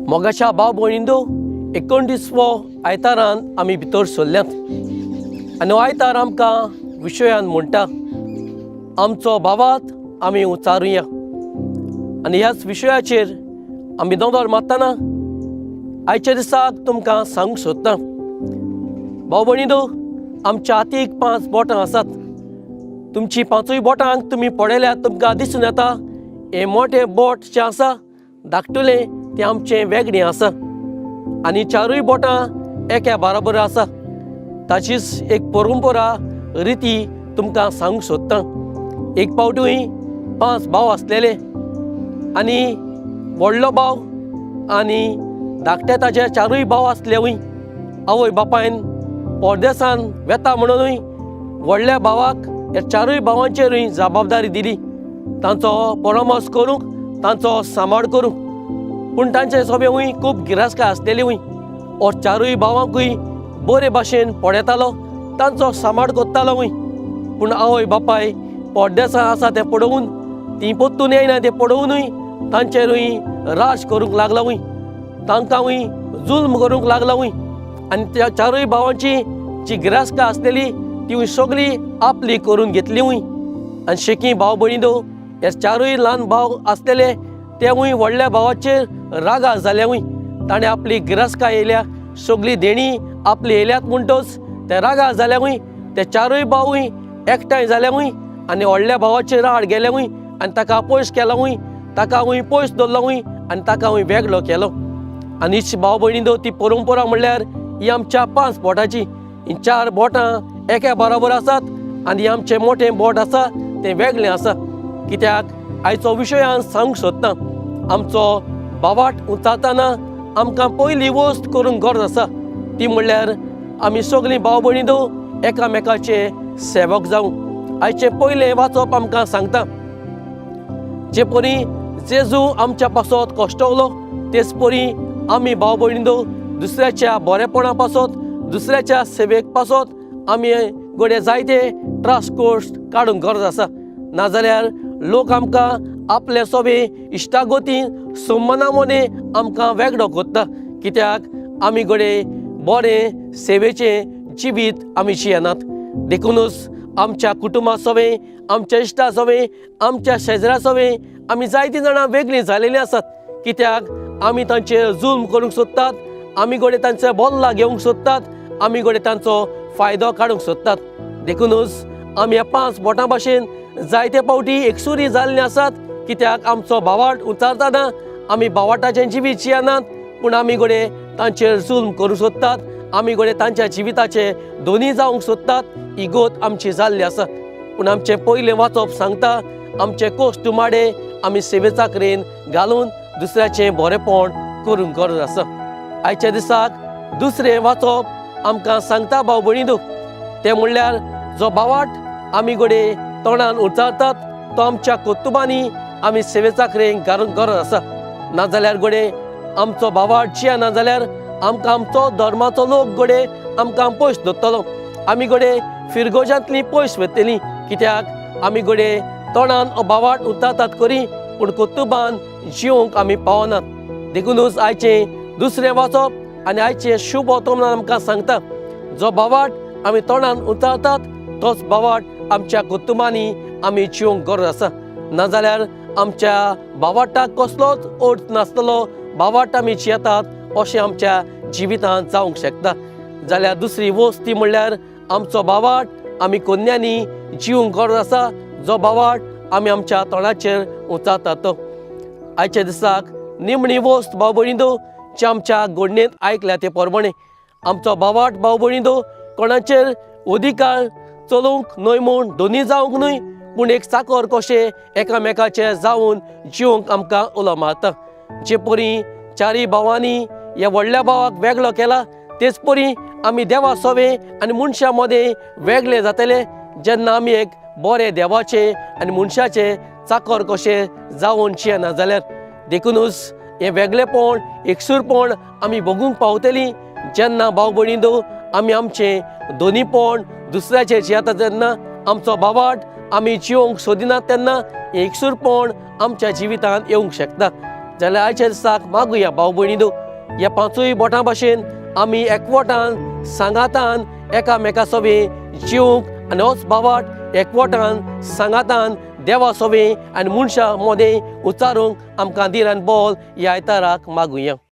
मोगाच्या भाव भयणींनो, 29वो आयतारान आमी भितर सरल्यात आनी हो आयतार आमकां विशयान म्हणटा आमचो भावात आमी उचारुया. आनी ह्याच विशयाचेर आमी नदर मारतना आयच्या दिसाक तुमकां सांगूंक सोदता. भाव भयणींनो, आमच्या हातीक 5 बोटां आसात. तुमची 5 बोटांक तुमी पळयल्यार तुमकां दिसून येता हें मोटें बोट जें आसा धाकटुलें तें आमचें वेगळें आसा आनी 4 बोटां एका बराबर आसा. ताचीच एक परंपरा रिती तुमकां सांगूंक सोदता. एक पावटूय 5 भाव आसलेले आनी व्हडलो भाव आनी धाकटे ताचे 4 भाव आसलेवूय. आवय बापायन परदेसान वेता म्हणूनय व्हडल्या भावाक ह्या 4 भावांचेरूय जबाबदारी दिली, तांचो परामर्श करूंक, तांचो सांबाळ करूंक. पूण तांचे सोबेवूय खूब गिरासकाय आसलेलीवूय. हो 4 भावांकूय बरे भाशेन पळयतालो, तांचो सांबाळ करतालोवूय. पूण आवय बापाय परदेसान आसा तें पळोवन, तीं परतून येयना तें पळोवनूय तांचेरूय राज करूंक लागलोवूय, तांकांवूय जुल्म करूंक लागलोवूय. आनी त्या 4 भावांची जी गिरासकाय आसलेली तिवूय सगळी आपली करून घेतलीवूय. आनी शेकी भाव भयणींनो, हे 4 ल्हान भाव आसलेले तेवूय व्हडल्या भावाचेर रागार जालेवूय. ताणें आपली गिरासकाय येयल्या, सगळी देणी आपली येयल्यात म्हणटच ते रागार जाल्यावूय. ते 4 भावूय एकठांय जाल्यावूय आनी व्हडल्या भावाचेर आड गेल्यावूय आनी ताका पयस केलावूय, ताकावूय पयस दवरलोवूय आनी ताकावूय वेगळो केलो. आनी हीच भाव भयणींनो ती परंपरा म्हणल्यार ही आमच्या 5 बोटांची. ही 4 बोटां एका बराबर आसात आनी आमचें मोटें बोट आसा तें वेगळें आसा. कित्याक आयचो विशयान सांगूंक सोदता, आमचो बावाट उचारतना आमकां पयली वस्त करूंक गरज आसा ती म्हणल्यार आमी सगळीं भाव भयणींनो एकामेकाचे सेवक जावं. आयचें पयलें वाचप आमकां सांगता, जे परी जेजू आमच्या पासत कश्टवलो तेच परी आमी भाव भयणींनो दुसऱ्याच्या बरेपणा पासत, दुसऱ्याच्या सेवेक पासत आमी घडये जायते त्रास कोश्ट काडूंक गरज आसा. नाजाल्यार लोक आमकां आपले सोबे इश्टागतीन संबंदा मदें आमकां वेगळो करता. कित्याक आमी घडये बरें सेवेचें जिवीत आमी जियेनात. देखुनूच आमच्या कुटुंबा सोबे, आमच्या इश्टा सोबे, आमच्या शेजरा सोबे आमी जायतीं जाणां वेगळीं जालेलीं आसात. कित्याक आमी तांचेर जुल्म करूंक सोदतात, आमी घडये तांचे बदला घेवंक सोदतात, आमी घडये तांचो फायदो काडूंक सोदतात. देखुनूच आमी ह्या 5 बोटां भाशेन जायते फावटी एकसुरी जाल्लीं आसात. कित्याक आमचो भावाट उचारतना आमी भावाटाचें जिवीत जियेनात, पूण आमी घडये तांचेर जुल्म करूंक सोदतात, आमी घडये तांच्या जिविताचे दोनी जावंक सोदतात. ही गोत आमची जाल्ली आसा. पूण आमचें पयलें वाचप सांगता, आमचे कोश्ट माडे आमी सेवेचा कडेन घालून दुसऱ्याचें बरेपण करूंक गरज आसा. आयच्या दिसाक दुसरें वाचप आमकां सांगता भाव भयणींनो, तें म्हणल्यार जो भावाट आमी घडये तोंडान उचारतात तो आमच्या कर्तुबांनी आमी सेवेचा कडेन घालूंक गरज आसा. नाजाल्यार घडये आमचो भावाट जियेना जाल्यार आमकां आमचो धर्माचो लोक घडये आमकां पयस दवरतलो, आमी घडये फिरगोजांतली पयस वतली. कित्याक आमी घडये तोंडान हो भावाट उचारतात खरी, पूण कर्तुबान जिवंक आमी पावनात. देखुनूच आयचें दुसरें वाचप आनी आयचें शुभ वर्तमान आमकां सांगता, जो भावाट आमी तोंडान उचारतात तोच भावाट आमच्या कर्तुबांनी आमी जिवंक गरज आसा. नाजाल्यार आमच्या भावाटाक कसलोच अर्थ नासतलो, भावाट आमी जियेतात अशें आमच्या जिवितांत जावंक शकता. जाल्यार दुसरी वस्त ती म्हणल्यार आमचो भावाट आमी कोन्यांनी जिवंक गरज आसा, जो भावाट आमी आमच्या तोंडाचेर उचारतात तो. आयच्या दिसाक निमणी वस्त भाव भयणींनो जी आमच्या घडणेंत आयकल्या ते प्रमाणे आमचो भावाट भाव भयणींनो कोणाचेर अधिकार चलोवंक न्हय म्हूण दोनी जावंक न्हय, पूण एक चाकर कशें एकामेकाचे जावन जिवंक आमकां उलो मारता. जे परी 4 भावांनी ह्या व्हडल्या भावाक वेगळो केला तेच परी आमी देवा सोबे आनी मनशां मदें वेगळे जातले जेन्ना आमी एक बरें देवाचें आनी मनशाचें चाकर कशें जावन जियेना जाल्यार. देखुनूच हें वेगळेपण एकसूरपण आमी भोगूंक पावतलीं जेन्ना भाव भयणींनो आमी आमचें दोनीपण दुसऱ्याचेर जियेता तेन्ना आमचो बावाट आमी जिवंक सोदिनात तेन्ना एकसूरपण आमच्या जिवितांत येवंक शकता. जाल्यार आयच्या दिसाक मागुया भाव भयणींनो, ह्या पांचूय बोटां भाशेन आमी एकवटान सांगातान एकामेका सोबें जिवंक आनी होच बावाट एकवटान सांगातान देवा सोबें आनी मनशां मदें उच्चारूंक आमकां धीर आनी बोल ह्या आयताराक मागुया.